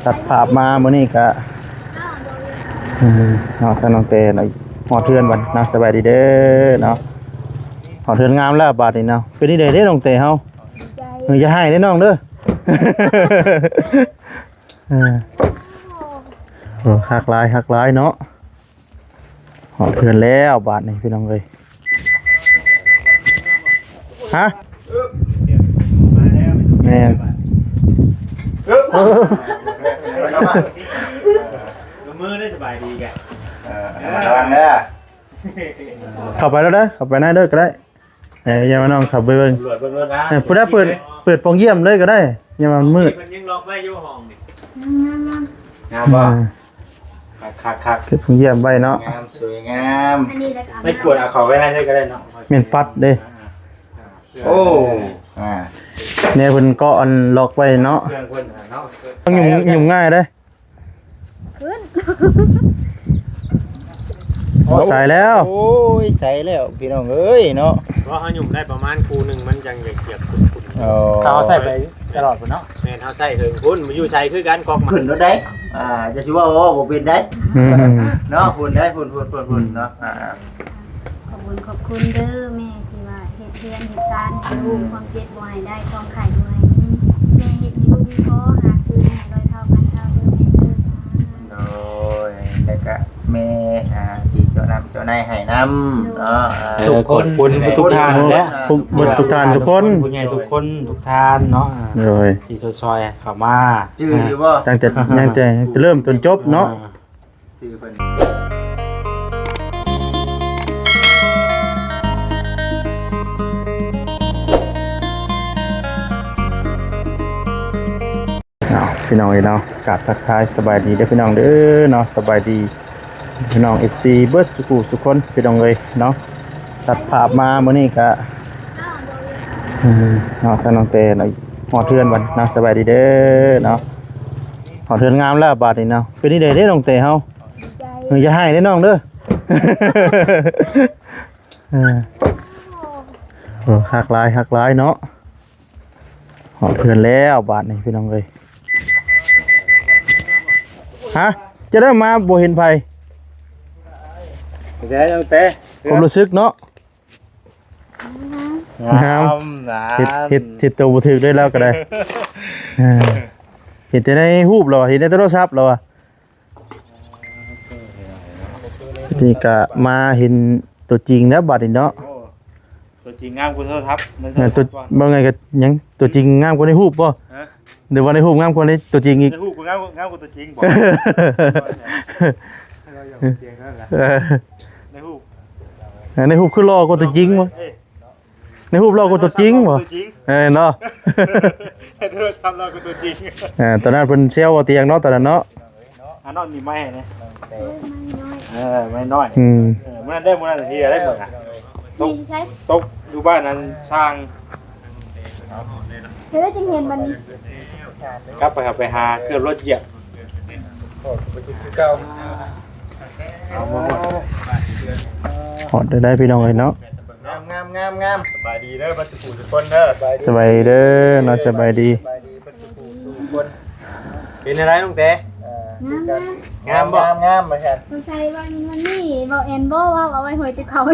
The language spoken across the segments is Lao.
ຕັດພາບມາມື້ນີ້ກະ ເອີ ເນາະ ທາງນ້ອງແຕເນາະ ຮອດເຮືອນບັດເນາະ. ສະບາຍດີເດີເນາະ ຮອດເຮືອນງາມແລ້ວບາດນີ້ເນາະ. ເປັນຈັ່ງໃດເດ້ນ້ອງແຕເຮົາ? ເອີ ຢ່າຮ້າຍເດີນ້ອງເດີ. ເອີ ໂອ້ ຮັກຫຼາຍ ຮັກຫຼາຍເນາະ. ຮອດເຮືອນແລ້ວບາດນີ້ພີ່ນ້ອງເອີຍ. ຮະ? ແມ່ນ ມືໄດ້ສະບາຍດີກະ ເອີ ລະວັງເດີ. ເຂົ້າໄປແລ້ວເດີ ເຂົ້າໄປໃນເດີກະໄດ້. ເອີ ຢ່າມານ້ອງເຂົ້າໄປເບິ່ງ ເອີ ຜູ້ໃດເປີດ ເປີດປ່ອງຢ້ຽມເລີຍກະໄດ້ ຢ່າມາມັນມືດ. ເພິ່ນຍັງລັອກໄວ້ຢູ່ຫ້ອງນີ້ ງາມບໍ່? ເອີ ຄັກໆໆ ເກັບເພິ່ນຢ້ຽມໄວ້ເນາະ. ງາມ ສວຍງາມ. ອັນນີ້ແລ້ວກະ ໄປກວດເອົາເຂົ້າໄວ້ໃຫ້ເລີຍກະໄດ້ເນາະ. ແມ່ນປັດເດ້. ໂອ້ ອ່າ ແນວເພິ່ນກໍອັນລັອກໄວ້ເນາະ. ເຄື່ອງເພິ່ນນະເນາະ ຫຍຸ້ມ ຫຍຸ້ມງ່າຍເດ້. ຂຶ້ນ ໃສ່ແລ້ວ. ໂອ້ຍ ໃສ່ແລ້ວພີ່ນ້ອງເອີຍເນາະ. ເພາະເຮົາຫຍຸ້ມໄດ້ປະມານຄູ່ໜຶ່ງ ມັນຈັ່ງຢາກຈຽບຂຸ້ນໆ. ໂອ້ ເຮົາໃຊ້ໄປຕະຫຼອດພຸ້ນເນາະ. ແມ່ນ ເຮົາໃຊ້ເຖິງພຸ້ນ ຢູ່ໃສຄືກັນ ກອກມັນຂຶ້ນໂລດໄດ໋. ອ່າ ຈະຊິເວົ້າ ເວົ້າບໍ່ເປັນໄດ໋ເນາະ. ພຸ້ນໄດ໋ ພຸ້ນໆ ພຸ້ນໆ ພຸ້ນເນາະ. ອ່າ ຂອບຄຸນ ຂອບຄຸນເດີແມ່ ທີ່ວ່າເຮັດເຮືອນເຮັດຊານໃຫ້ລູກ ຄວາມເຈັບບໍ່ໃຫ້ໄດ້ ຄວາມໄຂ້ບໍ່ໃຫ້ມີ. ແມ່ເຮັດໃຫ້ລູກມີພໍ ຫາຄືນໃຫ້ຮ້ອຍເທົ່າພັນເທົ່າເດີແມ່ເດີ. ໂດຍ ແລ້ວກະແມ່ ອ່າ ທີ່ເຈົ້ານຳເຈົ້າໃນໃຫ້ນຳເນາະ. ອ່າ ທຸກຄົນ ຂອບຄຸນທຸກທ່ານແຫຼະ ເບິດທຸກທ່ານທຸກຄົນ ຜູ້ໃຫຍ່ທຸກຄົນທຸກທ່ານເນາະ. ໂດຍ ທີ່ຊ່ອຍໆເຂົ້າມາ ຈື່ຢູ່ບໍ່? ຕັ້ງແຕ່ ຕັ້ງແຕ່ເລີ່ມຈົນຈົບເນາະ. ອ່າ ຊື່ເພິ່ນ. ເອົາ ພີ່ນ້ອງເອີຍເນາະ ກາບທັກທາຍສະບາຍດີເດີພີ່ນ້ອງເດີເນາະ. ສະບາຍດີພີ່ນ້ອງ ເອັຟຊີ ເບິດສູ່ຜູ້ສູ່ຄົນພີ່ນ້ອງເອີຍເນາະ. ຕັດພາບມາມື້ນີ້ກະ ເອີ ເນາະ ທາງນ້ອງແຕເນາະ ຮອດເຮືອນບັດເນາະ. ສະບາຍດີເດີເນາະ ຮອດເຮືອນງາມແລ້ວບາດນີ້ເນາະ. ເປັນຈັ່ງໃດເດ້ນ້ອງແຕເຮົາ? ເອີ ຢ່າຮ້າຍເດ້ນ້ອງເດີ. ເອີ ໂອ້ ຮັກຫຼາຍ ຮັກຫຼາຍເນາະ. ຮອດເຮືອນແລ້ວບາດນີ້ພີ່ນ້ອງເອີຍ. ຮະ? ຈະໄດ້ມາບໍ່ເຫັນໃຜ? ແຕ່ ແຕ່ ຄວາມຮູ້ສຶກເນາະ. ງາມ ງາມ ເຮັດ ເຮັດ ເຮັດໂຕບໍ່ຖືກເລີຍລາວກະໄດ້. ເອີ ເຫັນແຕ່ໃນຮູບລາວ ເຫັນໃນໂທລະສັບລາວ. ນີ້ກະມາເຫັນຕົວຈິງແລ້ວບາດນີ້ເນາະ. ໂອ້ ຕົວຈິງງາມກວ່າໂທລະສັບ. ແມ່ນ ຕົວ ເບິ່ງໄງກະຍັງ ຕົວຈິງງາມກວ່າໃນຮູບບໍ່? ຮະ? ຫຼືວ່າໃນຮູບງາມກວ່າໃນຕົວຈິງອີກ? ໃນຮູບກະງາມ ງາມກວ່າຕົວຈິງບໍ? ເອີ ໃນຮູບ ໃນຮູບຄືຫຼໍ່ກວ່າຕົວຈິງບໍ? ເອີ ໃນຮູບຫຼໍ່ກວ່າຕົວຈິງບໍ່? ຕົວຈິງ ເອີ ເນາະ. ໃນໂທລະສັບຫຼໍ່ກວ່າຕົວຈິງ. ເອີ ຕອນນັ້ນເພິ່ນແຊວບໍ່ຕຽງເນາະ ຕອນນັ້ນເນາະ. ອັນນັ້ນມີໄມ້ນະ ເອີ ໄມ້ນ້ອຍ ເອີ ໄມ້ນ້ອຍ ອືມ ເອີ ມື້ນັ້ນໄດ້ ມື້ນັ້ນເຮັດໄດ້ໝົດນະ. ຕົກ ຕົກຢູ່ບ້ານອັນຊ່າງ. ເຮັດໄດ້ຈຶ່ງເຫັນບັດນີ້ ກັບໄປຫາ ໄປຫາເກືອບລົດຢຽບ. ຮອດໄດ້ພີ່ນ້ອງເອີຍເນາະ. ງາມ ງາມ ງາມ ງາມ. ສະບາຍດີເດີ ເບິດສູ່ຜູ້ສູ່ຄົນເດີ. ສະບາຍດີເດີເນາະ ສະບາຍດີ ສະບາຍດີເບິດສູ່ຜູ້ສູ່ຄົນ. ເປັນຈັ່ງໃດນ້ອງແຕ? ງາມ ງາມ ງາມບໍ່? ງາມ ງາມ ວ່າຊັ້ນ. ສົງໄສວ່າມັນມີເວົ້າແອນບໍ່ ວ່າເອົາໄວ້ຫ້ອຍຕິບເຂົາ ໄວ້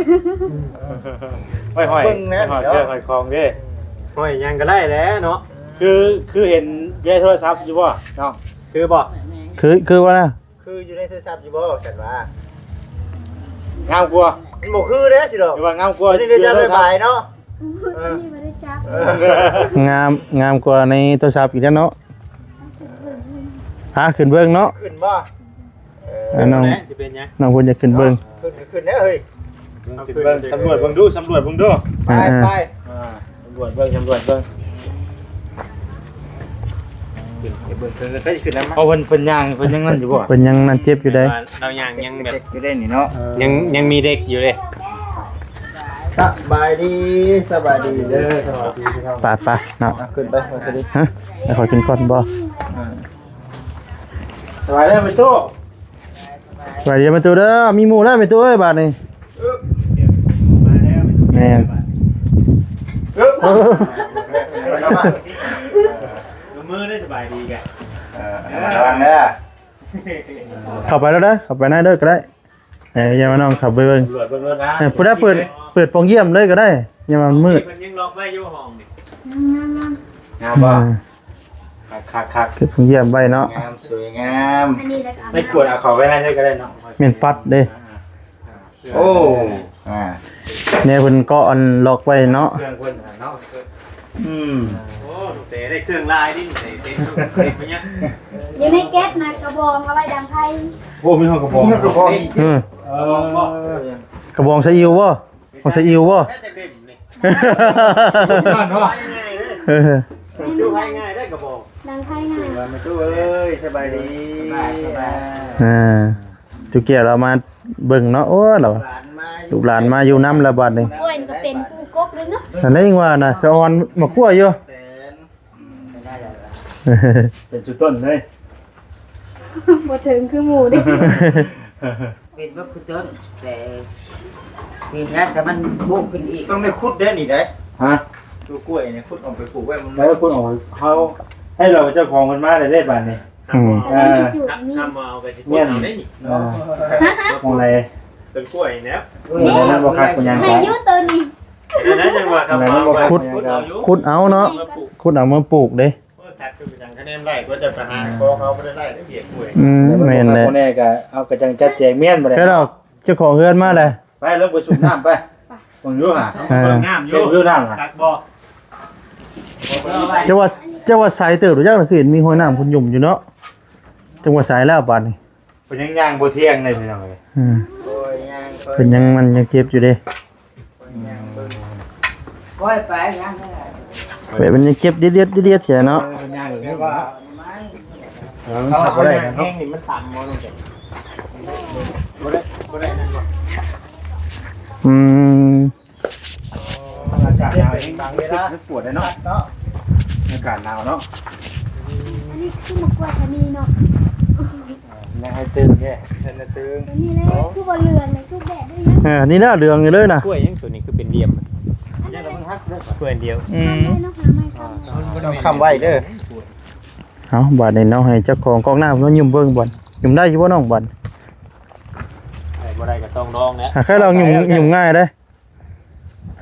ຫ້ອຍ ໄວ້ຫ້ອຍເຄື່ອງຫ້ອຍຂອງເດ້. ຫ້ອຍຫຍັງກະໄດ້ແຫຼະເນາະ. ຄື ຄືເຫັນຢູ່ໃນໂທລະສັບຢູ່ບໍ່ນ້ອງ? ຄືບໍ່? ຄື ຄືວ່ານະ? ຄືຢູ່ໃນໂທລະສັບຢູ່ບໍ່? ຊັ້ນວ່າງາມກວ່າ. ມັນບໍ່ຄືເດ້ຊິດອກ ຫຼືວ່າງາມກວ່າ ອັນນີ້ເດີ ຈະໄປເນາະ. ເອີ ອັນນີ້ບໍ່ໄດ້ຈັບ. ເອີ ງາມ ງາມກວ່າໃນໂທລະສັບອີກແລ້ວເນາະ. ຫາຂຶ້ນເບິ່ງເນາະ. ຂຶ້ນບໍ່? ເອີ ນ້ອງ ຊິເປັນຫຍັງ ນ້ອງເພິ່ນຢາກຂຶ້ນເບິ່ງ. ຂຶ້ນກະຂຶ້ນແລ້ວເຮີ້ຍ. ຂຶ້ນເບິ່ງ ສຳຫຼວດເບິ່ງດູ ສຳຫຼວດເບິ່ງດູ. ໄປ ໄປ ອ່າ ສຳຫຼວດເບິ່ງ ສຳຫຼວດເບິ່ງ. ຂຶ້ນໄປເບິ່ງເທິງ ໃກ້ຊິຂຶ້ນນຳ. ເພາະເພິ່ນ ເພິ່ນຍ່າງ ເພິ່ນຍັງນັ້ນຢູ່ບໍ່? ເພິ່ນຍັງນັ້ນເຈັບຢູ່ເດ້. ລາວຍ່າງຍັງແບບ ເຈັບຢູ່ເດ້ນີ້ເນາະ. ເອີ ຍັງ ຍັງມີເດັກຢູ່ເດ້. ສະບາຍດີ ສະບາຍດີເດີ ສະບາຍດີພີ່ນ້ອງ. ໄປ ໄປເນາະ. ຂຶ້ນໄປ ມາສະດິ. ຮະ? ໃຫ້ຂ້ອຍຂຶ້ນກ່ອນບໍ່? ເອີ ສະບາຍເດີແມ່ຕູ້. ສະບາຍດີແມ່ຕູ້ເດີ ມີໝູ່ແລ້ວແມ່ຕູ້ເອີຍບາດນີ້. ແມ່ນ ມືໄດ້ສະບາຍດີກະ. ເອີ ລະວັງເດີ ເຂົ້າໄປແລ້ວເດີ ເຂົ້າໄປໃນເດີກໍໄດ້. ເອີ ຢ່າມານ້ອງເຂົ້າໄປເບິ່ງ ຕຳຫຼວດເບິ່ງໂລດນະ. ເອີ ຜູ້ໃດເປີດ ເປີດປ່ອງຢ້ຽມເລີຍກໍໄດ້ ຢ່າມາມັນມືດ. ເພິ່ນຍັງລັອກໄວ້ຢູ່ຫ້ອງນີ້. ງາມໆ ງາມບໍ່? ເອີ ຄັກໆໆ ເກັບປ່ອງຢ້ຽມໄວ້ເນາະ ງາມ ສວຍງາມ. ອັນນີ້ແລ້ວກໍເອົາ ໄປກວດເອົາເຂົ້າໄວ້ໃຫ້ເລີຍກໍໄດ້ເນາະ. ແມ່ນປັດເດ້. ອ່າ ໂອ້ ອ່າ ແນວເພິ່ນກໍອັນລັອກໄວ້ເນາະ ເຄື່ອງເພິ່ນຫັ້ນເນາະ. ອືມ ໂອ້ ແຕ່ໄດ້ເຄື່ອງລາຍນີ້ ເຕັມເຕັມເປັນຫຍັງ. ຢູ່ໃນແກັດນະ ກະບອງເອົາໄວ້ດັງໄຟ. ໂອ້ ມີຮອດກະບອງ ມີຮອດກະບອງ. ເອີ ເອີ ກະບອງບໍ່? ກະບອງໄຊອິວບໍ່? ຂອງໄຊອິວບໍ່? ແທ້ຈັກເຫຼັ້ມນີ້ ບ້ານເນາະ ໄຟງ່າຍເດ້. ເອີ ຈຸໄຟງ່າຍເດ້ກະບອງ ດັງໄຟງ່າຍ. ມາຕູ້ເອີຍ ສະບາຍດີ ສະບາຍ ສະບາຍ. ອ່າ ຈຸແກ້ວລາວມາເບິ່ງເນາະ. ໂອ້ ລາວ ລູກຫຼານມາຢູ່ນຳລະບາດນີ້. ກ້ວຍນີ້ກໍເປັນປູກກົກເລີຍເນາະ. ອັນນີ້ຍັງວ່ານະ ສະອອນໝາກກ້ວຍຢູ່. ເປັນຊຸດຕົ້ນເລີຍ ບໍ່ເຖິງຄືໝູ່ເດ້. ເປັນບໍ່ຄືຕົ້ນ ແຕ່ປີນີ້ແຕ່ມັນບຸກຂຶ້ນອີກ. ຕ້ອງໄດ້ຂຸດເດ້ນີ້ໄດ໋. ຮະ? ຕົ້ນກ້ວຍນີ້ຂຸດອອກໄປປູກໄວ້. ມັນ ເອີ ຂຸດອອກ ເຮົາໃຫ້ລາວເຈົ້າຂອງເພິ່ນມາໄດ້ເດ້ບາດນີ້. ອືມ ເອີ ທຳມາເອົາໄປຊິຂຸດເອົາໄດ້ນີ້. ເອີ ຂອງໃດ? ຕົ້ນກ້ວຍແລ້ວ. ໂອ້ຍ ມັນບໍ່ຄັກບໍ່ຫຍັງ ໃຫ້ຢູ່ໂຕນີ້. ນັ້ນແຫຼະ ຈັ່ງວ່າທຳມາເອົາໄປ ຂຸດ ຂຸດເອົາເນາະ ຂຸດເອົາມາປູກເດ້. ໂອ້ຍ ຄັກຄືຫຍັງ ຄະແນນໄດ້ ກໍຈະໄປຫາຂໍເຂົາບໍ່ໄດ້ໄດ້ເດ້ ວຽກດ້ວຍ. ອືມ ແມ່ນແຫຼະ ແນ່ກໍເອົາກະຈັງຈັດແຈງແມ່ນບໍ່ໄດ້. ເຈົ້າຂອງເຮືອນມາແລ້ວ ໄປລົງໄປສູບນ້ຳໄປ. ເບິ່ງຢູ່ຫາ ເອີ ເບິ່ງນ້ຳຢູ່ ເຊັກຢູ່ນ້ຳ ຄັກບໍ່? ເຈົ້າວ່າ ເຈົ້າວ່າໃສເຕີບຢູ່ຈັກ ຄືເຫັນມີຮອຍນ້ຳເພິ່ນຫຍຸ້ມຢູ່ເນາະ. ຈັກວ່າໃສແລ້ວບາດນີ້. ເພິ່ນຍັງຍ່າງບໍ່ທ່ຽງເລີຍພີ່ນ້ອງເອີຍ. ອືມ ໂອ້ຍ ຍ່າງ ເພິ່ນຍັງ ມັນຍັງເຈັບຢູ່ເດ້. ຄ່ອຍໄປ ຍ່າງໄປ ແບບມັນຍັງເຈັບດຽດໆ ດຽດໆ ໃສ່ເນາະ. ເອີ ຍ່າງແບບນີ້ເນາະ. ເອີ ມັນຂັບບໍ່ໄດ້ເນາະ ແຮງນີ້ມັນຕ່ຳບໍ່ ບໍ່ໄດ້ ບໍ່ໄດ້ນັ້ນບໍ່. ອືມ ອາກາດໜາວແຮງ ບາງເວລາປວດເດ້ເນາະ ອາກາດໜາວເນາະ. ອັນນີ້ຄືໝາກກ້ວຍທານີເນາະ. ຍັງໃຫ້ຕື່ມເດ້ ເພິ່ນນະຕື່ມ ຕົວນີ້ແຫຼະ ຄືບໍ່ເຫຼືອງນະ ຄືແບບນີ້ນະ. ເອີ ນີ້ນະເຫຼືອງຢູ່ເລີຍນະ. ກ້ວຍຫຍັງຕົວນີ້ຄືເປັນຫຼ່ຽມ ອັນນັ້ນແຫຼະ ກ້ວຍອັນດຽວ. ອືມ ຕ້ອງຄ້ຳໄວ້ເດີ. ເອົາ ບາດນີ້ເນາະ ໃຫ້ເຈົ້າຂອງກອກນ້ຳເພິ່ນມາຫຍຸ້ມເບິ່ງບ່ອນ ຫຍຸ້ມໄດ້ຢູ່ບໍ່ນ້ອງ? ບ່ອນ ໄດ້ບໍ່ໄດ້ກໍຕ້ອງລອງແຫຼະ. ຫາໃຄລອງຫຍຸ້ມ ຫຍຸ້ມງ່າຍເດ້.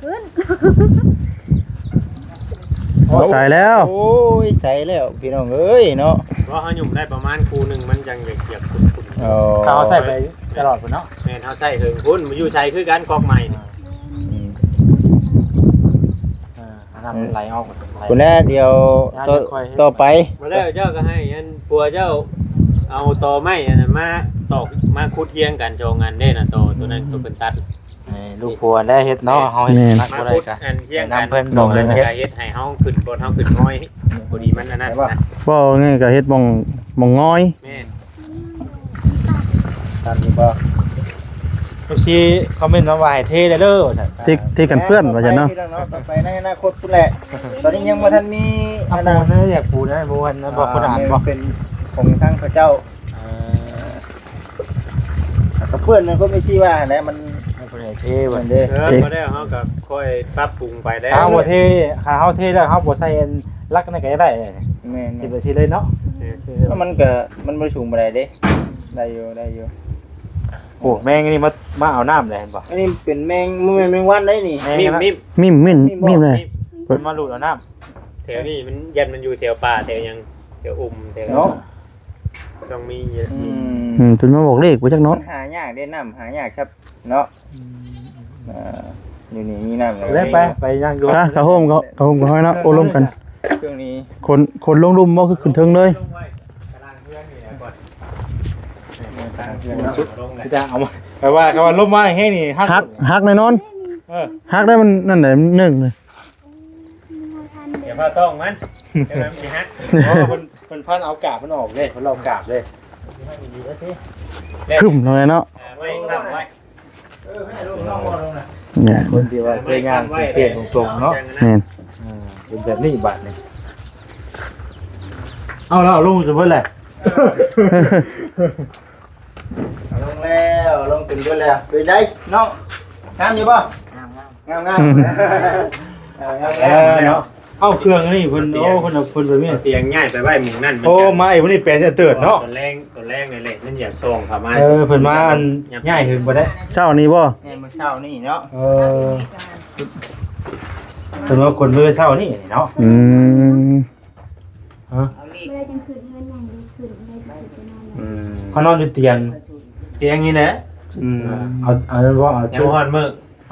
ຂຶ້ນ ໂອ້ ໃສແລ້ວ ໂອ້ຍ ໃສແລ້ວພີ່ນ້ອງເອີຍເນາະ. ເພາະເຮົາຫຍຸ້ມໄດ້ປະມານຄູ່ໜຶ່ງ ມັນຈັ່ງຈະກຽບຂຸ້ນໆ. ອໍ ເຮົາໃຊ້ໄປຕະຫຼອດພຸ້ນເນາະ. ແມ່ນ ເຮົາໃຊ້ເຖິງພຸ້ນ ຢູ່ໃສຄືກັນ ກອກໃໝ່ນີ້. ອືມ ອ່າ ນ້ຳມັນໄຫຼອອກ ພຸ້ນແຫຼະ. ດຽວຕໍ່ໄປ ບໍ່ແລ້ວເຈົ້າກໍໃຫ້ອັນຜົວເຈົ້າເອົາຕໍໄມ້ອັນນັ້ນມາຕອກ ມາຂຸດຮຽງກັນສອງອັນເດ້ນະ ຕໍໂຕນັ້ນ ໂຕເພິ່ນຕັດ. ໃຫ້ລູກຜົວໄດ້ເຮັດເນາະ ເຮົາເຮັດ ແມ່ນ ໜັກບໍ່ໄດ້ກະ ອັນຮຽງກັນ ນຳເພິ່ນບອກເພິ່ນເຮັດ ເຮັດໃຫ້ເຮົາຂຶ້ນ ບ່ອນເຮົາຂຶ້ນງອຍ ພໍດີມັນອັນນັ້ນນະ. ເວົ້າງ່າຍກະເຮັດໝ່ອງ ໝ່ອງງອຍ. ແມ່ນ ຕາມນີ້ບໍ່ ເອັຟຊີຄອມເມັນມາວ່າໃຫ້ເທໄດ້ເດີວ່າຊັ້ນ. ເທ ເທກັນເປື້ອນວ່າຊັ້ນເນາະ. ຕໍ່ໄປໃນອະນາຄົດພຸ້ນແຫຼະ ຕອນນີ້ຍັງບໍ່ທັນມີອັນນັ້ນ ຢາກປູນະ ບໍ່ທັນບໍ່ ອ່າ ຄົນອ່ານບໍ່ ເປັນຂອງທາງເຂົາເຈົ້າ. ເອີ ແລ້ວກໍເພື່ອນມັນກໍມີທີ່ວ່າແຫຼະ ມັນໃຫ້ເພິ່ນໃຫ້ເທວ່າເດ້. ເອີ ເພາະແລ້ວເຮົາກໍຄ່ອຍປັບປຸງໄປແລ້ວ. ຖ້າເຮົາບໍ່ເທ ຖ້າເຮົາເທແລ້ວເຮົາບໍ່ໃສ່ອັນຫຼັກນັ້ນກໍຍັງໄດ້. ແມ່ນໆ ເຮັດແບບຊີ້ເລີຍເນາະ. ແມ່ນ ເອີ ແລ້ວມັນກໍ ມັນບໍ່ໄດ້ສູງປານໃດເດ້. ໄດ້ຢູ່ ໄດ້ຢູ່. ໂອ້ ແມງອັນນີ້ມາ ມາເອົານ້ຳແຫຼະ ເຫັນບໍ່? ອັນນີ້ເປັນແມງ ບໍ່ແມ່ນແມງວັນໄດ໋ນີ້. ແມງ ມິ້ມ ມິ້ມ ມິ້ມ ມິ້ມ ມິ້ມ ມິ້ມ ມິ້ມເລີຍ. ເພິ່ນມາລູດເອົານ້ຳ. ແຖວນີ້ມັນ ຢ້ານມັນຢູ່ແຖວປ່າແຖວຫຍັງ ແຖວອຸ່ມແຖວ ເນາະ ຕ້ອງມີ. ອືມ ອືມ ເພິ່ນມາບອກເລກບໍ່ຈັກເນາະ. ມັນຫາຍາກເດ້ ນ້ຳຫາຍາກຄັບເນາະ. ອືມ ອ່າ ຢູ່ນີ້ມີນ້ຳແລ້ວ. ໄປ ໄປຍ່າງຢູ່ ເຂົ້າໂຮມ ເຂົ້າໂຮມກັນເນາະ. ໂອ້ ລົມກັນ ຊ່ວງນີ້ ຄົນ ຄົນລົງລຸ່ມບໍ່ ຄືຂຶ້ນເທິງເລີຍ. ຄືຈະເອົາມາ ແປວ່າ ແປວ່າລົມມາແຮງນີ້ ຫັກ ຫັກ ຫັກແນ່ນອນ. ເອີ ຫັກໄດ້ ມັນນັ້ນແຫຼະ ມັນເໜິ່ງເລີຍ. ຢ່າພາຕ້ອງມັນ ດຽວມັນຊິຫັກ. ເພາະວ່າເພິ່ນ ເພິ່ນພັນເອົາກາບມັນອອກເດ້ ເພິ່ນລອກກາບເດ້. ຄຶ້ມເນາະ ເນາະ ອ່າ ໄວ້ຄ້ຳໄວ້. ເອີ ໃຫ້ລົງ ເອົາບໍ່ລົງນະ ເນຍ ຄົນທີ່ວ່າເຄີຍຍ່າງເຂດຕົງໆເນາະ. ແມ່ນ ອ່າ ເປັນແບບນີ້ບາດນີ້. ເອົາແລ້ວ ເອົາລົງຈະເບິດແຫຼະ. ເອົາລົງແລ້ວ ລົງເປັນເບິດແລ້ວ. ເປັນໃດເນາະ ງາມຢູ່ບໍ່? ງາມໆ ງາມໆ ເອີ ງາມໆ ເອີ ເນາະ. ເອົາເຄື່ອງອັນນີ້ເພິ່ນ ເອົາເຕີຍງ ໂອ້ ເພິ່ນເອົາ ເພິ່ນໄປແມ່ນ ເອົາເຕີຍງຍ້າຍໄປໄວ້ໝ່ອງນັ້ນ ໂອ້ ມາອີກມື້ນີ້ແປນຈະເຕີດເນາະ ຕອນແລງ ຕອນແລງນີ້ແຫຼະ ມັນຢາກສ່ອງເຂົ້າມາ ເອີ ເພິ່ນມາອັນ ຍ້າຍເຖິງບໍ່ໄດ້ ເຊົ້ານີ້ບໍ່? ແມ່ນ ມື້ເຊົ້ານີ້ເນາະ ເອີ ເພິ່ນວ່າຄົນມື້ເຊົ້ານີ້ເນາະ ອືມ ຮະ ບໍ່ໄດ້ຈັ່ງຂຶ້ນເຮືອນໃຫຍ່ ຂຶ້ນໄດ້ຂຶ້ນໄປນອນ ອືມ ເຂົານອນຢູ່ຕຽງ ຕຽງນີ້ແຫຼະ ອືມ ເອົາ ເອົາ ເອົາ ຍັງບໍ່ຮອດມື້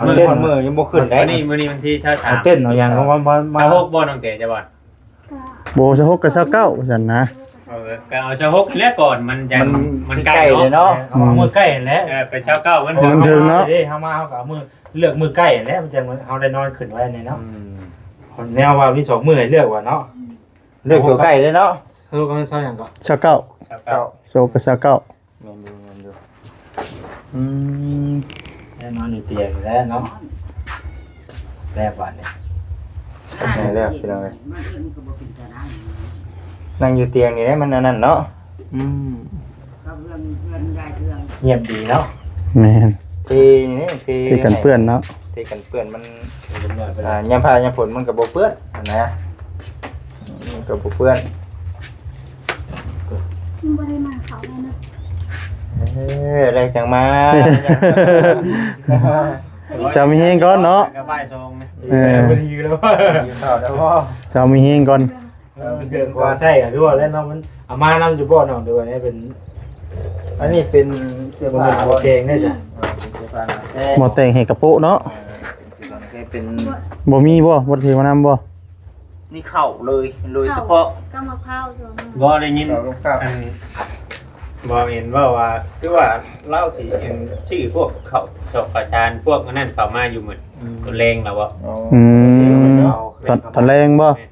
ມື້ ມື້ຍັງບໍ່ຂຶ້ນໄດ້ ມື້ນີ້ ມື້ນີ້ວັນທີຊາວສາມ ເອົາເຕັນເອົາຫຍັງ ເອົາ ມາ ມາ ຊາວຫົກບໍ່ ນ້ອງເຕ ຈະບໍ່ ບໍ່ ຊາວຫົກກັບຊາວເກົ້າ ວ່າຊັ້ນນະ ເອີ ກໍເອົາຊາວຫົກນີ້ແຫຼະ ກ່ອນມັນຈະ ມັນ ມັນໃກ້ເນາະ ເນາະ ເອີ ເອົາມື້ໃກ້ຫັ້ນແຫຼະ ເອີ ໄປຊາວເກົ້າມັນ ມັນເຖິງເນາະ ເຮົາມາເຮົາກໍເອົາມື້ ເລືອກມື້ໃກ້ຫັ້ນແຫຼະ ມັນຈັ່ງເຮົາໄດ້ນອນຂຶ້ນໄວແນ່ເນາະ ອືມ ແນວວ່າມີສອງມື້ໃຫ້ເລືອກວ່າເນາະ ເລືອກຕົວໃກ້ເລີຍເນາະ ຊາວຫົກກັບຊາວຫຍັງກໍ ຊາວເກົ້າ ຊາວເກົ້າ ຊາວຫົກກັບຊາວເກົ້າ ແມ່ນຢູ່ ແມ່ນຢູ່ ອືມ ແນ່ນອນຢູ່ຕຽງແລ້ວເນາະ ແລ້ວບາດນີ້ ແລ້ວພີ່ນ້ອງເອີຍ ນັ່ງຢູ່ຕຽງນີ້ແຫຼະ ມັນອັນນັ້ນເນາະ ອືມ ງຽບດີເນາະ ແມ່ນ ເພນີ້ ເພ ເພກັນເປື້ອນເນາະ ເພກັນເປື້ອນມັນ ອ່າ ຍາມຟ້າຍາມຝົນມັນກໍບໍ່ເປື້ອນຫັ້ນນະ ມັນກໍບໍ່ເປື້ອນ ບໍ່ໄດ້ມາເຂົ້າແລ້ວນະ ເອີ ແລ້ວຈັ່ງມາ ເຈົ້າມີແຮງກ່ອນເນາະ ກໍບ່າຍສອງນະ ເອີ ບໍ່ໄດ້ຢູ່ແລ້ວ ຢູ່ເຂົ້າແລ້ວບໍ່ ເຈົ້າມີແຮງກ່ອນ ເອີ ເຄື່ອງຂອງໃຊ້ກໍຄືວ່າແລ້ວເນາະ ມັນເອົາມານຳຢູ່ບໍ່ນ້ອງ ຫຼືວ່າເປັນ ອັນນີ້ເປັນເສື້ອຜ້າ ບໍ່ແກງໄດ້ຊະ ເອີ ເປັນເສື້ອຜ້າໜາວແທ້ ໝໍ້ແຕ່ງໃຫ້ກະໂປະເນາະ ເອີ ເປັນເສື້ອຜ້າໜາວແທ້ ເປັນ ບໍ່ມີບໍ່ ບໍ່ໄດ້ຖືມານຳບໍ່? ນີ້ເຂົ້າເລີຍ ໂດຍສະເພາະ ເຂົ້າກັບໝາກພ້າວ ບໍ່ໄດ້ຍິນ ເຂົ້າກັບ ອັນ ບໍ່ເຫັນເວົ້າວ່າ ຄືວ່າລາວຊິອັນ ຊື້ພວກເຂົ້າສອກເຂົ້າສານ ພວກອັນນັ້ນເຂົ້າມາຢູ່ມື້ ອືມ ຕອນແລງລະບໍ່? ອໍ ອືມ ຕອນ ຕອນແລງບໍ່? ແມ່ນ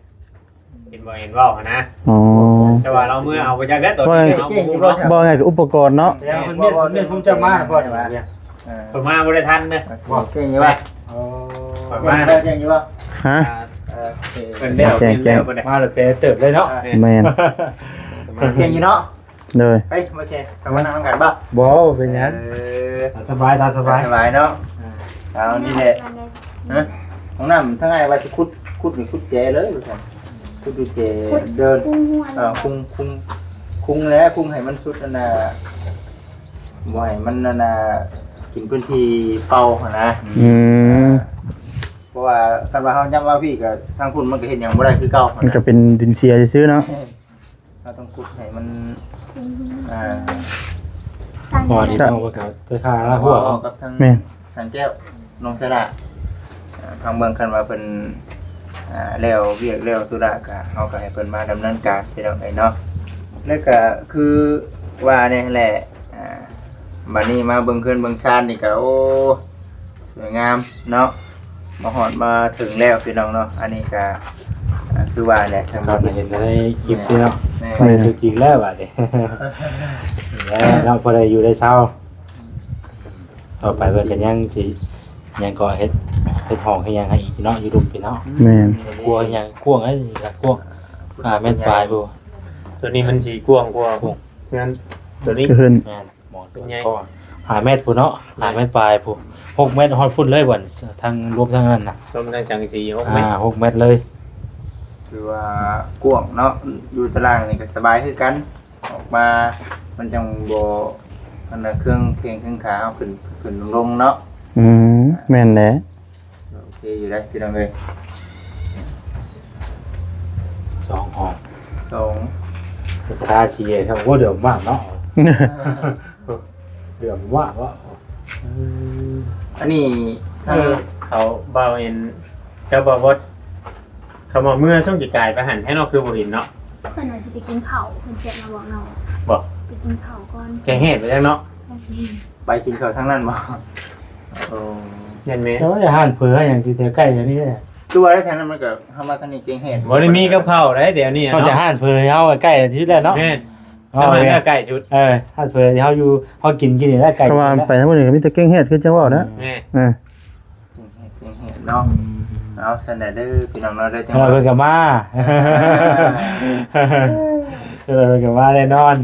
ເຫັນບໍ່ ເຫັນເວົ້າຫັ້ນນະ ອໍ ແຕ່ວ່າລາວເມືອເອົາໄປຈັກແລ້ວ ຕອນນີ້ເຮົາບໍ່ຮູ້ເນາະ ບໍ່ໄງກໍອຸປະກອນເນາະ ແຕ່ວ່າເພິ່ນເມັດ ເພິ່ນເມັດຄົງຈະມາກ່ອນ ເພິ່ນມາບໍ່ໄດ້ທັນເດ້ ເກັ່ງຢູ່ບໍ່? ຂ້ອຍມາ ເກັ່ງຢູ່ບໍ່? ຮະ? ເອີ ເກັ່ງ ເກັ່ງ ມາແລ້ວແປເຕີບເລີຍເນາະ ແມ່ນ ເກັ່ງຢູ່ເນາະ ໂດຍ ເຮີ້ຍ ບໍ່ເຊ ເຂົ້າມານັ່ງນຳກັນບໍ່? ບໍ່ ບໍ່ເປັນຫຍັງ ເອີ ຕາມສະບາຍ ຕາມສະບາຍ ສະບາຍເນາະ ເອົານີ້ແຫຼະ ຮະ ຫ້ອງນ້ຳທາງອ້າຍວ່າຊິຂຸດ ຂຸດນີ້ຂຸດແຈເລີຍວ່າຊັ້ນ ຂຸດຢູ່ແຈເດີນ ເອີ ຄຸງ ຄຸງ ຄຸງແຫຼະ ຄຸງໃຫ້ມັນສຸດອັນນ່າ ບໍ່ໃຫ້ມັນອັນນ່າ ກິນພື້ນທີ່ເປົ່າຫັ້ນນະ ອືມ ເພາະວ່າຄັນວ່າເຮົາຍ້ຳມາພີ້ກໍທາງພຸ້ນມັນກໍເຮັດຫຍັງບໍ່ໄດ້ຄືເກົ່າ ມັນກໍເປັນດິນເສຍຊື່ໆເນາະ ເຮົາຕ້ອງຂຸດໃຫ້ມັນ ອ່າ ພໍດີເນາະ ເພິ່ນກໍໄດ້ຄ່າລາຫົວ ກັບທາງ ແມ່ນ ສັງແກ້ວ ນ້ອງສະຫຼາ ອ່າ ທາງເບິ່ງ ຄັນວ່າເພິ່ນ ອ່າ ແລ້ວວຽກແລ້ວທຸລະ ກະ ເຮົາກະໃຫ້ເພິ່ນມາດຳເນີນການ ພີ່ນ້ອງເອີຍເນາະ ແລ້ວກະຄືວ່າແນ່ແຫຼະ ອ່າ ບາດນີ້ມາເບິ່ງເຮືອນເບິ່ງຊານນີ້ກະ ໂອ້ ສວຍງາມເນາະ ມາຮອດມາເຖິງແລ້ວພີ່ນ້ອງເນາະ ອັນນີ້ກະ ອ່າ ຄືວ່າແຫຼະ ກໍເຫັນໃນຄລິບເດ້ເນາະ ແມ່ນ ໄປຕົວຈິງແລ້ວບາດນີ້ ແລ້ວເນາະ ພໍໄດ້ຢູ່ໄດ້ເຊົາ ຕໍ່ໄປເພິ່ນກໍຍັງຊິ ຫຍັງກໍເຮັດ ເຮັດຫ້ອງເຮັດຫຍັງໃຫ້ອີກເນາະ ຢູ່ລຸ່ມພີ້ເນາະ ແມ່ນ ຄົວຫຍັງກວ້າງ ເອີຍ ກວ້າງ ຫ້າແມັດປາຍພຸ້ນ ຕົວນີ້ມັນຊິກວ້າງກວ່າ ກວ້າງ ເຮືອນຕົວນີ້ ເຮືອນ ແມ່ນ ໝໍ້ຕົວນີ້ກໍຫ້າແມັດພຸ້ນເນາະ ຫ້າແມັດປາຍພຸ້ນ ຫົກແມັດຮອດພຸ້ນເລີຍບ່ອນ ທັງລວມທັງນັ້ນນະ ລວມທັງສັງກະສີຫົກແມັດ ອ່າ ຫົກແມັດເລີຍ ຖືວ່າກວ້າງເນາະ ຢູ່ຕາລ່າງນີ້ກໍສະບາຍຄືກັນ ອອກມາມັນຈັ່ງບໍ່ ອັນນ່າ ເຄືອງແຂ້ງເຄີງຂາເຮົາຂຶ້ນ ຂຶ້ນລົງເນາະ ອືມ ແມ່ນແຫຼະ ໂອເຄຢູ່ເດ້ພີ່ນ້ອງເອີຍ ສອງຫ້ອງ ສອງ ທາສີເຮົາບໍ່ເດີມມາກເນາະ ເດີມມາກເນາະ ອືມ ອັນນີ້ ເອີ ທາງເຂົາບ່າວເຫັນ ເຈົ້າບ່າວບົດ ຄຳວ່າເມື່ອຊ່ວງປີກາຍໄປຫັ້ນແທ້ເນາະ ຄືບໍ່ເຫັນເນາະ ເພິ່ນວ່າຊິໄປກິນເຂົ້າ ເພິ່ນແຊັດມາບອກນ້ອງ ບໍ່ ໄປກິນເຂົ້າກ່ອນ ແກງແຫ້ງໄປຈັ່ງເນາະ ໄປກິນເຂົ້າທາງນັ້ນບໍ່? ໂອ້ ແມ່ນແມ່ນ ແຕ່ວ່າຮ້ານເຝີຮ້ານຫຍັງຢູ່ແຖວໃກ້ແຖວນີ້ແຫຼະ ຄືວ່າໄດ້ທາງນັ້ນມັນກໍ ເຮົາມາທາງນີ້ແກງແຫ້ງ ບໍ່ໄດ້ມີກັບເຂົ້າໃດດຽວນີ້ ນອກຈາກຮ້ານເຝີເຮົາໃກ້ທີ່ສຸດແລ້ວເນາະ ແມ່ນ ເຮົາ ເຮົາໃກ້ສຸດ ເອີ ຮ້ານເຝີທີ່ເຮົາຢູ່ ເຮົາກິນ ກິນນີ້ແຫຼະໃກ້ສຸດ ເພາະວ່າໄປທາງພຸ້ນກໍມີແຕ່ແກງແຫ້ງຄືຈັ່ງເວົ້ານະ ແມ່ນ ເອີ ເກັ່ງແຮງເກັ່ງແຮງເນາະ ອືມ ເອົາຊັ້ນແຫຼະເດີພີ່ນ້ອງເນາະ ເດີ ຈັ່ງວ່າເພິ່ນກໍມາ ເອີ ເພິ່ນກໍມາແນ່ນອນ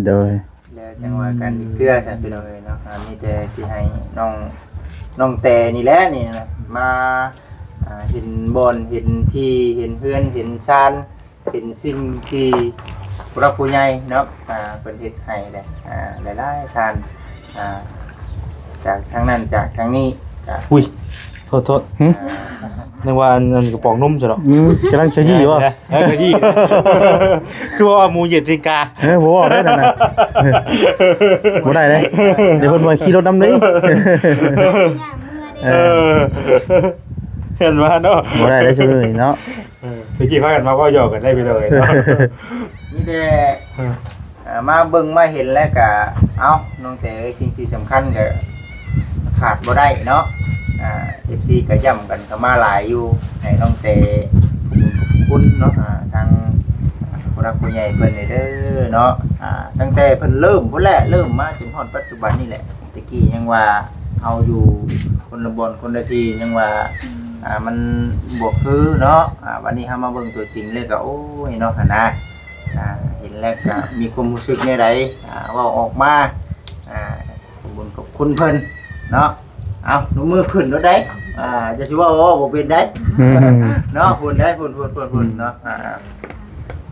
ໂດຍ ແລ້ວຈັ່ງວ່າກັນອີກເທື່ອຊັ້ນພີ່ນ້ອງເອີຍເນາະ ອ່າ ມີແຕ່ຊິໃຫ້ນ້ອງ ນ້ອງແຕນີ້ແຫຼະນີ້ນະ ມາ ອ່າ ເຫັນບ່ອນ ເຫັນທີ່ ເຫັນເຮືອນ ເຫັນຊານ ເປັນສິ່ງທີ່ຜູ້ຫຼັກຜູ້ໃຫຍ່ເນາະ ອ່າ ເພິ່ນເຮັດໃຫ້ແຫຼະ ອ່າ ຫຼາຍໆທ່ານ ອ່າ ຈາກທາງນັ້ນຈາກທາງນີ້ກະ ອຸ້ຍ ໂທດໆ ຫຶ? ອ່າ ນຶກວ່າອັນ ອັນກະປ໋ອງນົມຊະດອກ ອືມ ກຳລັງຂະຢີ້ຢູ່ບໍ່? ເອີ ຂະຢີ້ ຄືວ່າໝູເຢັນຕີນກາ ເອີ ບໍ່ເວົ້າໄດ້ນັ້ນນະ ບໍ່ໄດ້ເດ້ ດຽວເພິ່ນວ່າຂີ່ລົດນຳເດ້ ເອີ ເອີ ເຫັນວ່າເນາະ ບໍ່ໄດ້ເດ້ຊຸມື້ນີ້ເນາະ. ເອີ ຕະກີ້ພາກັນມາເວົ້າຢອກກັນໄດ້ພີ່ນ້ອງເອີຍເນາະ ມີແຕ່ ເອີ ເອີ ມາເບິ່ງມາເຫັນແລ້ວກະ ເອົ້າ ນ້ອງແຕເອີຍ ສິ່ງທີ່ສຳຄັນກະຂາດບໍ່ໄດ້ເນາະ ອ່າ ເອັຟຊີກະຢ້ຳກັນເຂົ້າມາຫຼາຍຢູ່ ໃຫ້ນ້ອງແຕຂອບຄຸນເນາະ ອ່າ ທາງຜູ້ຫຼັກຜູ້ໃຫຍ່ເພິ່ນເດີເນາະ ອ່າ ຕັ້ງແຕ່ເພິ່ນເລີ່ມພຸ້ນແຫຼະ ເລີ່ມມາຈົນຮອດປັດຈຸບັນນີ້ແຫຼະ ຕະກີ້ຍັງວ່າເຮົາຢູ່ຄົນລະບ່ອນຄົນລະທີ່ ຍັງວ່າ ອ່າ ມັນບໍ່ຄືເນາະ ອ່າ ບັດນີ້ເຮົາມາເບິ່ງຕົວຈິງເລີຍກະ ໂອ້ຍເນາະ ຫັ້ນນະ ອ່າ ເຫັນແລ້ວກະມີຄວາມຮູ້ສຶກແນວໃດ ອ່າ ເວົ້າອອກມາ ອ່າ ຂອບຄຸນຂອບຄຸນເພິ່ນເນາະ ເອົາ ນົບມືຂຶ້ນໂລດໄດ໋ ອ່າ ຈະຊິເວົ້າ ເວົ້າບໍ່ເປັນໄດ໋ ອືມ ເນາະ ພຸ້ນໄດ໋ ພຸ້ນ ພຸ້ນ ພຸ້ນ ພຸ້ນເນາະ ອ່າ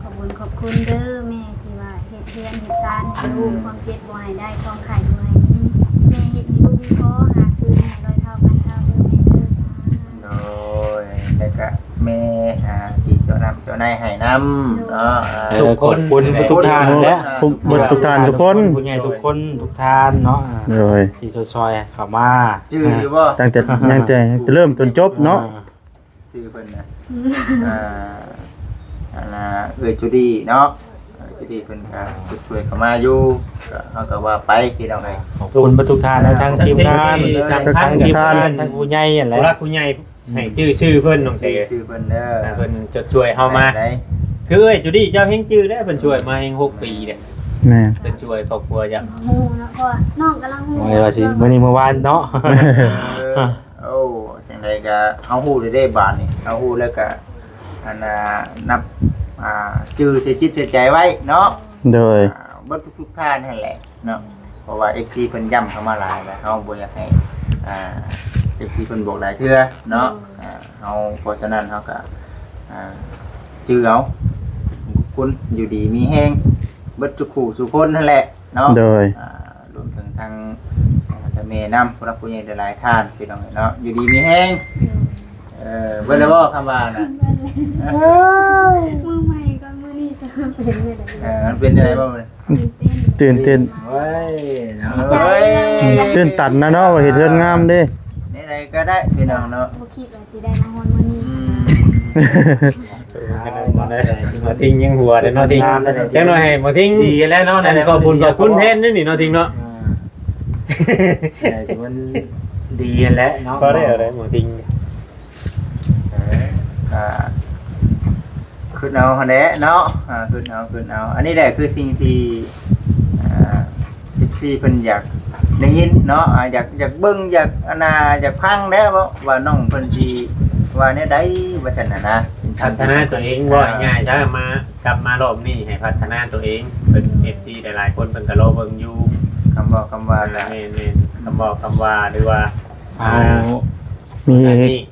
ຂອບຄຸນຂອບຄຸນເດີແມ່ທີ່ວ່າເຮັດເຮືອນເຮັດຊານໃຫ້ລູກ ຄວາມເຈັບບໍ່ໃຫ້ໄດ້ ຄວາມໄຂ້ບໍ່ໃຫ້ມີ ແມ່ເຮັດໃຫ້ລູກມີພໍ ຫາຄືນໃຫ້ຮ້ອຍເທົ່າພັນເທົ່າເດີແມ່ເດີ ໂດຍ ແລ້ວກະແມ່ ອ່າ ທີ່ເຈົ້ານຳເຈົ້າໃນໃຫ້ນຳເນາະ ເອີ ທຸກຄົນ ຂອບຄຸນທຸກທ່ານແຫຼະ ເບິດທຸກທ່ານທຸກຄົນ ຜູ້ໃຫຍ່ທຸກຄົນທຸກທ່ານເນາະ ໂດຍ ທີ່ຊ່ອຍໆເຂົ້າມາ ຈື່ຢູ່ບໍ່? ຕັ້ງແຕ່ ຕັ້ງແຕ່ເລີ່ມຈົນຈົບເນາະ ອ່າ ຊື່ເພິ່ນນະ ອ່າ ອັນນ່າ ເອື້ອຍຈູດີ້ເນາະ ເອື້ອຍຈູດີ້ເພິ່ນກະຊ່ວຍເຂົ້າມາຢູ່ ກະ ເຮົາກະວ່າໄປພີ່ນ້ອງເອີຍ ຂອບຄຸນເບິດທຸກທ່ານນະ ທັງທີມງານ ທັງທີມງານ ທັງຜູ້ໃຫຍ່ຫັ້ນແຫຼະ ຜູ້ຫຼັກຜູ້ໃຫຍ່ ໃຫ້ຈື່ຊື່ເພິ່ນນ້ອງແຕ ຊື່ເພິ່ນເດີ ອ່າ ເພິ່ນຈະຊ່ວຍເຮົາມາ ຄືເອື້ອຍຈູດີ້ເຈົ້າແຮ່ງຈື່ແລ້ວ ເພິ່ນຊ່ວຍມາແຮ່ງຫົກປີແລ້ວ ແມ່ນ ເພິ່ນຊ່ວຍຄອບຄົວເຈົ້າ ຮູ້ເນາະ ເພາະວ່ານ້ອງກຳລັງຮູ້ ວ່າຊິມື້ນີ້ມື້ວານເນາະ ເອີ ໂອ້ ຈັ່ງໃດກະເຮົາຮູ້ແລ້ວເດ້ບາດນີ້ ເຮົາຮູ້ແລ້ວກະ ອັນນ່າ ນັບ ອ່າ ຈື່ໃສ່ຈິດໃສ່ໃຈໄວ້ເນາະ ໂດຍ ອ່າ ເບິດທຸກໆທ່ານຫັ້ນແຫຼະເນາະ ເພາະວ່າເອັຟຊີເພິ່ນຢ້ຳເຂົ້າມາຫຼາຍແລ້ວ ເຮົາບໍ່ຢາກໃຫ້ ອ່າ ເອັຟຊີເພິ່ນບອກຫຼາຍເທື່ອເນາະ ອ່າ ເຮົາ ເພາະສະນັ້ນເຮົາກະ ອ່າ ຈື່ເອົາ ຂອບຄຸນ ຢູ່ດີມີແຮງເບິດທຸກຄູ່ສູ່ຄົນຫັ້ນແຫຼະ ເນາະ ໂດຍ ອ່າ ລວມເຖິງທາງ ອ່າ ທາງແມ່ນຳ ຜູ້ຫຼັກຜູ້ໃຫຍ່ຫຼາຍໆທ່ານ ພີ່ນ້ອງເອີຍເນາະ ຢູ່ດີມີແຮງ ເອີ ເບິດແລ້ວບໍ່ຄຳວ່ານະ? ເບິດແລ້ວ ເອີຍ ມື້ໃໝ່ກ່ອນ ມື້ນີ້ກະເປັນຈັ່ງໃດ ເອີ ມັນເປັນຈັ່ງໃດບໍ່ມື້ນີ້? ຕື່ນເຕັ້ນ ຕື່ນເຕັ້ນ ໂອ້ຍ ເນາະ ດີໃຈ ເອີຍ ຕື່ນຕັນນະເນາະ ວ່າເຮັດເຮືອນງາມເດ້ ແນວໃດກະໄດ້ ພີ່ນ້ອງເນາະ ບໍ່ຄິດວ່າຊິໄດ້ມາຮອດມື້ນີ້ ອືມ ເອີ ບໍ່ໄດ້ ໝໍທິງຍັງຫົວເດ້ເນາະທິງ ຈັກໜ້ອຍໃຫ້ໝໍທິງ ດີແລ້ວເນາະ ອັນນີ້ຂອບຄຸນ ຂອບຄຸນແທນເດ້ນີ້ເນາະທິງເນາະ ເອີ ມັນດີຫັ້ນແຫຼະເນາະ ພໍໄດ້ເອົາໄດ້ໝໍທິງ ເອີ ກະຄຶດເອົາຫັ້ນແຫຼະເນາະ ອ່າ ຄຶດເອົາ ຄຶດເອົາ ອັນນີ້ແຫຼະຄືສິ່ງທີ່ ອ່າ ເອັຟຊີເພິ່ນຢາກໄດ້ຍິນເນາະ ອ່າ ຢາກ ຢາກເບິ່ງ ຢາກ ອັນນ່າ ຢາກຟັງແດ່ເນາະ ວ່ານ້ອງເພິ່ນຊິວ່າແນວໃດ ວ່າຊັ້ນຫັ້ນນະ ພັດທະນາຕົວເອງ ເອີ ເວົ້າງ່າຍໆຊະ ມາ ກັບມາລອບນີ້ໃຫ້ພັດທະນາຕົວເອງ ເພິ່ນ ເອັຟຊີຫຼາຍໆຄົນເພິ່ນກະລໍເບິ່ງຢູ່ ຄຳເວົ້າຄຳວ່າ ແມ່ນໆ ຄຳເວົ້າຄຳວ່າ ຫຼືວ່າ ເອົາ ອ່າ ມີ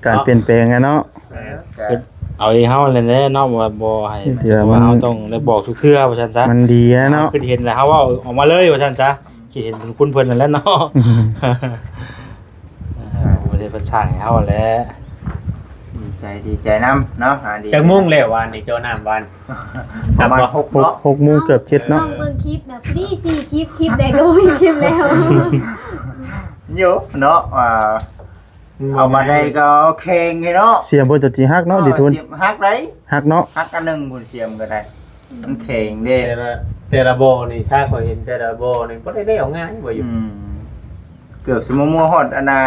ການປ່ຽນແປງຫັ້ນເນາະ ເອີ ເອົາເອງເຮົາແຫຼະເນາະ ວ່າບໍ່ໃຫ້ ທີ່ວ່າ ເຮົາຕ້ອງໄດ້ບອກທຸກເທື່ອວ່າຊັ້ນຊະ ມັນດີຫັ້ນເນາະ ເຮົາຄິດເຫັນແລ້ວເຮົາເວົ້າອອກມາເລີຍວ່າຊັ້ນຊະ ຄິດເຫັນບຸນຄຸນເພິ່ນຫັ້ນແຫຼະເນາະ ອ່າ ບໍ່ໄດ້ເພິ່ນສ້າງໃຫ້ເຮົາຫັ້ນແຫຼະ ດີໃຈ ດີໃຈນຳເນາະ ອ່າ ດີ ຈັກໂມງແລ້ວວານນີ້ ເຈົ້ານ້ຳວານ ປະມານຫົກເນາະ ຫົກໂມງເກືອບເຈັດເນາະ ນ້ອງເບິ່ງຄລິບນະ ພໍດີສີ່ຄລິບ ຄລິບໃດກະບໍ່ມີຄລິບແລ້ວ ໂຍເນາະ ອ່າ ເອົາມາໄດ້ກໍເອົາແຂງເນາະ ສຽມເພິ່ນຈະຊິຫັກເນາະ ເອີ ດີທຸນ ສຽມຫັກໄດ໋ ຫັກເນາະ ຫັກອັນໜຶ່ງພຸ້ນ ສຽມກໍໄດ້ ມັນແຂງເດ້ ແຕ່ລະ ແຕ່ລະບໍ່ນີ້ ຖ້າຂ້ອຍເຫັນແຕ່ລະບໍ່ນີ້ ບໍ່ໄດ້ ໄດ້ເອົາງ່າຍບໍ່ຢູ່ ອືມ ເກືອບຊິມາມົວຮອດອັນນ່າ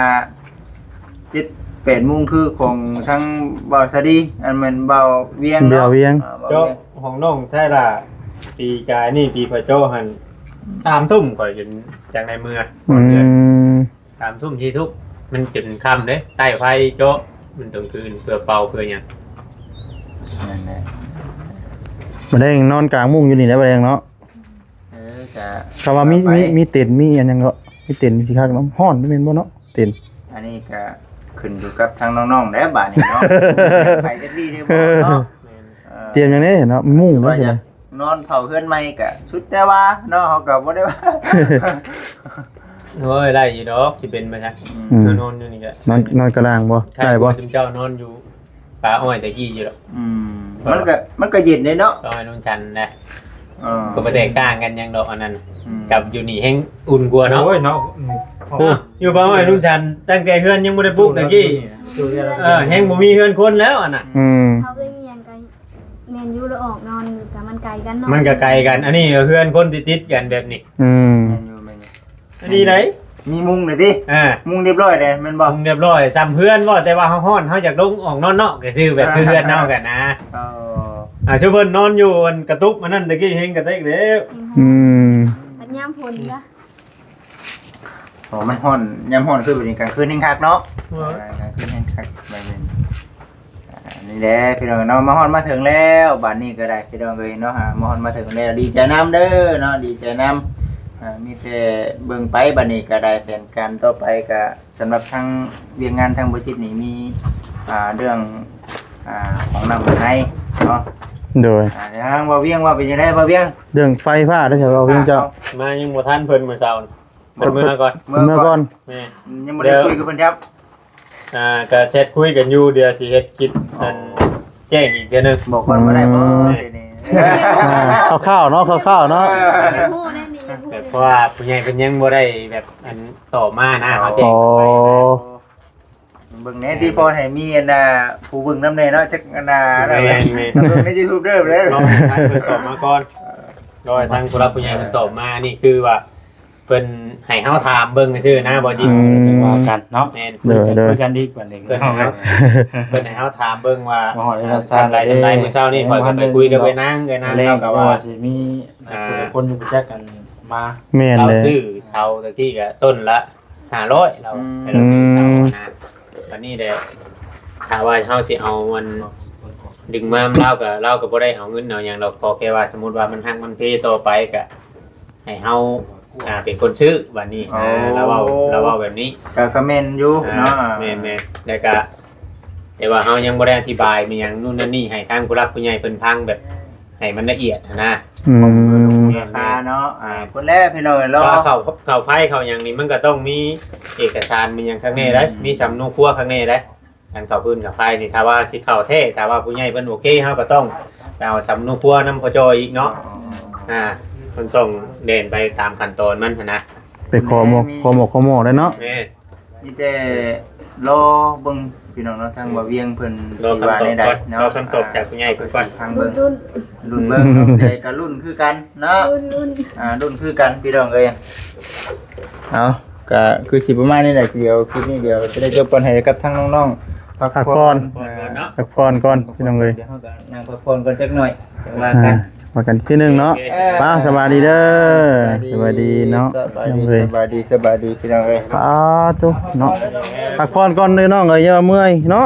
ເຈັດແປດໂມງ ຄືຂອງທາງບ່າວສາລີ ອັນແມ່ນບ່າວວຽງເນາະ ບ່າວວຽງ ອ່າ ເຈາະຂອງນ້ອງຊາຍຫຼ້າ ປີກາຍນີ້ ປີຂ້ອຍເຈາະຫັ້ນ ສາມທຸ່ມ ຂ້ອຍຈົນຈັ່ງໄດ້ເມືອ ອືມ ສາມທຸ່ມ ສີ່ທຸ່ມ ມັນຈົນຄ່ຳເດ້ ໃຕ້ໄຟເຈາະ ມັນກາງຄືນ ເພື່ອເປົ່າເພື່ອຫຍັງ ນັ້ນແຫຼະ ມາແລງນອນກາງມຸ້ງຢູ່ນີ້ແຫຼະ ມາແລງເນາະ ເອີ ກະ ຄຳວ່າມີ ມີ ມີເຕັນ ມີອັນຫຍັງເນາະ ມີເຕັນຊິຄັກເນາະ ຮ້ອນແມ່ນບໍ່ເນາະ ເຕັນ ອັນນີ້ກະ ຄ ຂຶ້ນຢູ່ກັບທາງນ້ອງໆແຫຼະບາດນີ້ເນາະ ໄປຈັກດີໄດ້ບໍ່ເນາະ ແມ່ນ ເອີ ຕຽມຫຍັງແດ່ເນາະ ມຸ້ງ ຫຼືວ່າຢາກນອນເຝົ້າເຮືອນໃໝ່ກະສຸດແຕ່ວ່າເນາະ ເຮົາກະບໍ່ໄດ້ວ່າ ໂອ້ຍ ໄດ້ຢູ່ດອກ ຊິເປັນໄປຫຍັງ ອືມ ນອນຢູ່ນີ້ກະ ນອນ ນອນກະລາງບໍ່ ໄດ້ບໍ່ ຊຸມເຈົ້ານອນຢູ່ປ່າອ້ອຍແຕ່ກີ້ຢູ່ດອກ ອືມ ມັນກະ ມັນກະເຢັນເດ້ເນາະ ປ່າອ້ອຍໂນນຊັນນະ ເອີ ກໍບໍ່ແຕກຕ່າງກັນຫຍັງດອກອັນນັ້ນ ອືມ ກັບຢູ່ນີ້ແຮງອຸ່ນກວ່າເນາະ ໂອ້ຍເນາະ ອືມ ໂອ້ ຢູ່ປ່າອ້ອຍໂນນຊັນ ຕັ້ງແຕ່ເຮືອນຍັງບໍ່ໄດ້ປຸກແຕ່ກີ້ ເອີ ແຮງບໍ່ມີເຮືອນຄົນແລ້ວອັນນະ ອືມ ເຂົາເອີ້ນອີ່ຫຍັງກະ ແມ່ນຢູ່ ລະອອກນອນກະມັນໄກກັນເນາະ ມັນກະໄກກັນ ອັນນີ້ເຮືອນຄົນຕິດໆກັນແບບນີ້ ອືມ ແມ່ນຢູ່ ແມ່ນຢູ່ ອັນນີ້ໃດ ມີມຸງເດ້ຕິ ອ່າ ມຸງຮຽບຮ້ອຍເດ້ແມ່ນບໍ່ ມຸງຮຽບຮ້ອຍ ສ່ຳເຮືອນບໍ່ ແຕ່ວ່າເຮົາຮ້ອນ ເຮົາຢາກລົງອອກນອນນອກ ກະຄືແບບຄືເຮືອນເຮົາກັນນະ ເອີ ອ່າ ຊຸມເພິ່ນນອນຢູ່ອັນກະຕຸບອັນນັ້ນຕະກີ້ ແຮງກະແຕກແລ້ວ ອືມ ບັດຍາມຝົນກະ ອໍ ມັນຮ້ອນ ຍາມຮ້ອນຄືແບບນີ້ ກາງຄືນແຮງຄັກເນາະ ເອີ ກາງຄືນແຮງຄັກ ແບບນີ້ ອ່າ ນີ້ແຫຼະພີ່ນ້ອງເນາະ ມາຮອດມາເຖິງແລ້ວ ບາດນີ້ກໍໄດ້ພີ່ນ້ອງເອີຍເນາະ ອ່າ ມາຮອດມາເຖິງແລ້ວ ດີໃຈນຳເດີເນາະ ດີໃຈນຳ ອ່າ ມີແຕ່ເບິ່ງໄປ ບາດນີ້ກໍໄດ້ແຜນການຕໍ່ໄປ ກໍສຳລັບທາງວຽກງານທາງບໍ່ຈິດນີ້ມີ ອ່າ ເລື່ອງ ອ່າ ຂອງນ້ຳໃນເນາະ ໂດຍ ອ່າ ທາງບ່າວວຽງວ່າເປັນຈັ່ງໃດບ່າວວຽງ ເລື່ອງໄຟຟ້າໄດ້ຊະບ່າວວຽງເຈົ້າ ອ່າ ມາຍັງບໍ່ທັນເພິ່ນມື້ເຊົ້າ ເພິ່ນເມືອກ່ອນ ເພິ່ນເມືອກ່ອນ ແມ່ນ ຍັງບໍ່ໄດ້ຄຸຍກັບເພິ່ນຈັບ ອ່າ ກະແຊັດຄຸຍກັນຢູ່ ດຽວຊິເຮັດຄລິບອັນແຈ້ງອີກເທື່ອໜຶ່ງ ບອກກ່ອນບໍ່ໄດ້ບໍ່ ອືມ ດຽວນີ້ ອ່າ ຄ່າວໆເນາະ ຄ່າວໆເນາະ ເອີ ຢາກຮູ້ແນ່ນີ້ ຢາກຮູ້ ແບບ ເພາະວ່າຜູ້ໃຫຍ່ເພິ່ນຍັງບໍ່ໄດ້ແບບອັນຕອບມານະ ເຮົາແຈ້ງໄປນະ ອໍ ເບິ່ງແນ່ຕິ ພໍໃຫ້ມີອັນນ່າຜູ້ເບິ່ງນຳແນ່ເນາະ ຈັກອັນນ່າ ແມ່ນໆ ເບິ່ງໃນຢູທູບເດີ ລອງໃຫ້ທາງເພິ່ນຕອບມາກ່ອນ ລອໃຫ້ທາງຜູ້ຫຼັກຜູ້ໃຫຍ່ເພິ່ນຕອບມາ ນີ້ຄືວ່າ ເພິ່ນໃຫ້ເຮົາຖາມເບິ່ງຊື່ໆນະ ບໍ່ຈິດ ອືມ ຈັ່ງວ່າກັນເນາະ ແມ່ນ ໂດຍ ຄຸຍກັນອີກບັດນີ້ ເພິ່ນໃຫ້ເຮົາ ເພິ່ນໃຫ້ເຮົາຖາມເບິ່ງວ່າ ມາຮອດ ອ່າ ຊຳໃດຊຳໃດ ມື້ເຊົ້ານີ້ຂ້ອຍກໍໄປຄຸຍກັບເອື້ອຍນາງ ເອື້ອຍນາງລາວກໍວ່າ ແລງວ່າຊິມີ ອ່າ ຜູ້ຄົນຢູ່ປະຈັກກັນມາ ແມ່ນ ລາວຊື້ເສົາຕະກີ້ກໍຕົ້ນລະຫ້າຮ້ອຍ ລາວ ອືມ ໃຫ້ລາວຊື້ເສົານະ ບັດນີ້ແຫຼະ ຖ້າວ່າເຮົາຊິເອົາອັນດຶງມານຳລາວກໍ ລາວກໍບໍ່ໄດ້ເອົາເງິນເອົາຫຍັງດອກ ຂໍແຄ່ວ່າສົມມຸດວ່າມັນຮັກມັນເພຕໍ່ໄປກໍ ໃຫ້ເຮົາ ອ່າ ເປັນຄົນຊື້ບັດນີ້ ໂອ້ ອ່າ ລາວເວົ້າ ລາວເວົ້າແບບນີ້ ກໍ ກໍແມ່ນຢູ່ເນາະ ອ່າ ແມ່ນໆ ແລ້ວກໍ ແຕ່ວ່າເຮົາຍັງບໍ່ໄດ້ອະທິບາຍແມ່ນຫຍັງ ນູ້ນນັ້ນນີ້ ໃຫ້ທາງຜູ້ຫຼັກຜູ້ໃຫຍ່ເພິ່ນຟັງແບບໃຫ້ມັນລະອຽດຫັ້ນນະ ອືມ ລາຄາເນາະ ອ່າ ພຸ້ນແຫຼະພີ່ນ້ອງເນາະ ເຂົ້າ ເຂົ້າໄຟເຂົ້າຫຍັງນີ້ ມັນກໍຕ້ອງມີເອກະສານມີຫຍັງຄັກແນ່ໄດ໋ ອືມ ມີສຳເນົາຄົວຄັກແນ່ໄດ໋ ອັນເຂົ້າພື້ນເຂົ້າໄຟນີ້ ຖ້າວ່າຊິເຂົ້າແທ້ ຖ້າວ່າຜູ້ໃຫຍ່ເພິ່ນໂອເຄ ເຮົາກໍຕ້ອງໄປເອົາສຳເນົາຄົວນຳ ພ.ຈ. ອີກເນາະ ອ່າ ມັນຕ້ອງແລ່ນໄປຕາມຂັ້ນຕອນມັນຫັ້ນນະ ໄປຂໍໝໍ ແມ່ນ ຂໍໝໍ ຂໍໝໍໄດ້ເນາະ ແມ່ນ ມີແຕ່ລໍເບິ່ງພີ່ນ້ອງເນາະ ທາງບ່າວວຽງເພິ່ນ ລໍຄຳຕອບກ່ອນ ຊິວ່າແນວໃດເນາະ ລໍຄຳຕອບຈາກຜູ້ໃຫຍ່ເພິ່ນກ່ອນ ຟັງເບິ່ງ ລຸ້ນ ລຸ້ນເບິ່ງເນາະ ແຕ່ກໍລຸ້ນຄືກັນເນາະ ລຸ້ນ ລຸ້ນ ອ່າ ລຸ້ນຄືກັນພີ່ນ້ອງເອີຍ ເອົາ ກະຄືຊິປະມານນີ້ແຫຼະ ດຽວຄລິບນີ້ດຽວຈະໄດ້ຈົບກ່ອນ ໃຫ້ກັບທາງນ້ອງໆ ພັກຜ່ອນ ພັກຜ່ອນ ເນາະ ພັກຜ່ອນກ່ອນພີ່ນ້ອງເອີຍ ດຽວເຮົາກະນັ່ງພັກຜ່ອນກ່ອນຈັກໜ້ອຍ ຈັ່ງວ່າກັນ ອ່າ ວ່າກັນທີໜຶ່ງເນາະ ໂອເຄ ໄປ ສະບາຍດີເດີ ສະບາຍດີ ສະບາຍດີເນາະ ສະບາຍດີ ພີ່ນ້ອງເອີຍ ສະບາຍດີ ສະບາຍດີພີ່ນ້ອງເອີຍ ອ່າ ໂທ້ເນາະ ພັກຜ່ອນກ່ອນເດີນ້ອງເອີຍ ຢ່າວ່າເມື່ອຍເນາະ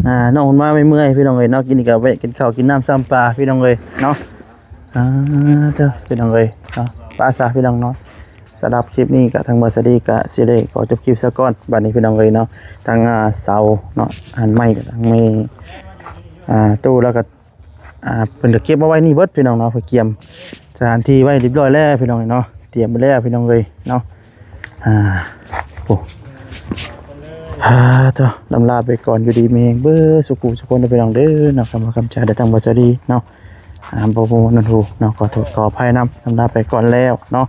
ອ່າ ນ້ອງເພິ່ນມາເມື່ອຍໆ ພີ່ນ້ອງເອີຍເນາະ ກິນນີ້ກະແວະກິນເຂົ້າກິນນ້ຳຊ້ຳປາ ພີ່ນ້ອງເອີຍເນາະ ອ່າ ເດີ ພີ່ນ້ອງເອີຍເນາະ ໄປຊະພີ່ນ້ອງເນາະ ສຳລັບຄລິບນີ້ກະທາງບ່າວສາລີກະຊິໄດ້ຂໍຈົບຄລິບຊະກ່ອນ ບາດນີ້ພີ່ນ້ອງເອີຍເນາະ ທາງ ອ່າ ເສົາເນາະ ອັນໄມ້ກະທາງແມ່ ອ່າ ຕູ້ແລ້ວກະ ອ່າ ເພິ່ນກະເກັບມາໄວ້ນີ້ເບິດພີ່ນ້ອງເນາະ ເພິ່ນກຽມສະຖານທີ່ໄວ້ຮຽບຮ້ອຍແລ້ວພີ່ນ້ອງເນາະ ຕຽມໄວ້ແລ້ວພີ່ນ້ອງເອີຍເນາະ ອ່າ ໂອ້ ອ່າ ໂທ້ ລຳລາໄປກ່ອນ ຢູ່ດີມີແຮງເບິດສູ່ຜູ້ສູ່ຄົນເດີພີ່ນ້ອງເດີເນາະ ຄຳວ່າຄຳຈາໄດ້ທາງບ່າວສາລີເນາະ ອ່າ ບໍ່ ບໍ່ ບໍ່ນັ້ນຮູ້ເນາະ ຂໍໂທດຂໍອະໄພນຳ ລຳລາໄປກ່ອນແລ້ວເນາະ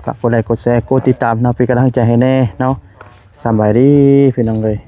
ຝາກກົດໄລກົດແຊກົດຕິດຕາມເນາະ ເປັນກຳລັງໃຈໃຫ້ແດ່ເນາະ ສະບາຍດີພີ່ນ້ອງເອີຍ.